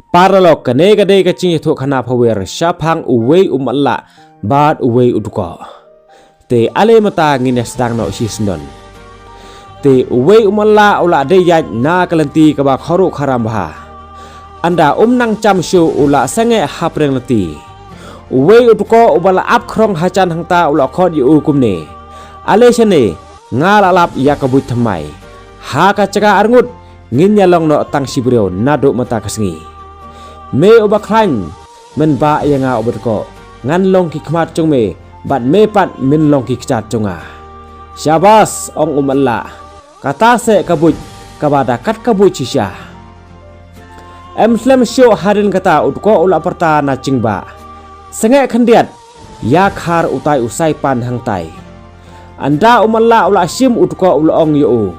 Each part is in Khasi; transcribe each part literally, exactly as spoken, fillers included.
Paralok, kane ka dei ka jingïathuhkhana phawer shaphang uwei u matlah bad uwei u dkoh. Te ale mynta ngin ïa sdang noh shisyndon. Te uwei u matlah u la dei ïaid na ka lynti kaba kharuh kharam bha. Ynda um nang jam shuh u la sangeh hapdeng lynti. Uwei u dkoh uba la ap khrong hajan hangta u la khot ïa u kumne: Ale shane, nga la lap ïa ka buit thymmai. Ha ka jaka arngut ngin ïa long noh tang shi briew naduh mynta ka sngi. Me uba khlaiñ, men bah ïa nga uba dkoh, ngan long ki khmat jong me, bad me pat men long ki kjat jong nga. Shabas, ong u matlah, kata seh ka buit kaba da kat ka buit shisha. Em slem shuh hadien kata u dkoh u la pyrta na jingbah: Sangeh khyndiat, ïa khar utai u saipan hangtai. Ynda u matlah u la shim u dkoh u la ong ïa u: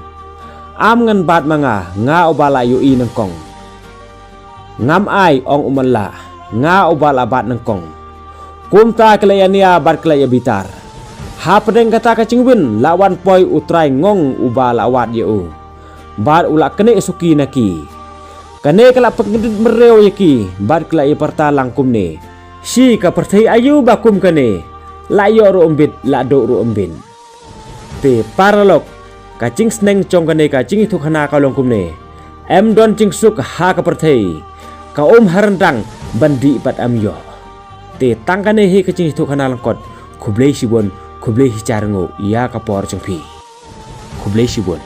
Am ngan bat ma nga, nga uba la ïohi nyngkong. Ngam ai, ong u matlah, nga uba la bat nyngkong. Kumta ki la ïania bad ki la ïabitar. Hapdeng kata ka jingwin la wan poi u trai ngong uba la wad ïa u, bad u la knieh suki na ki. Kane ka la pynkyndit mrew ïa ki bad ki la ïapyrta lang kumne: Shi ka pyrthei aïu ba kum kane, la ïoh ruh ym bit, la duh ruh ym bit. Te paralok, ka jingsneng jong kane ka jingïathuhkhana ka long kumne: Em don jingsuk ha ka pyrthei, ka um ha ryndang ban dih pat em ïoh. Te tang kane hi ka jingïathuhkhana lyngkot. Khublei shibun, khublei shihajar nguh ïa ka por jong phi. Khublei shibun.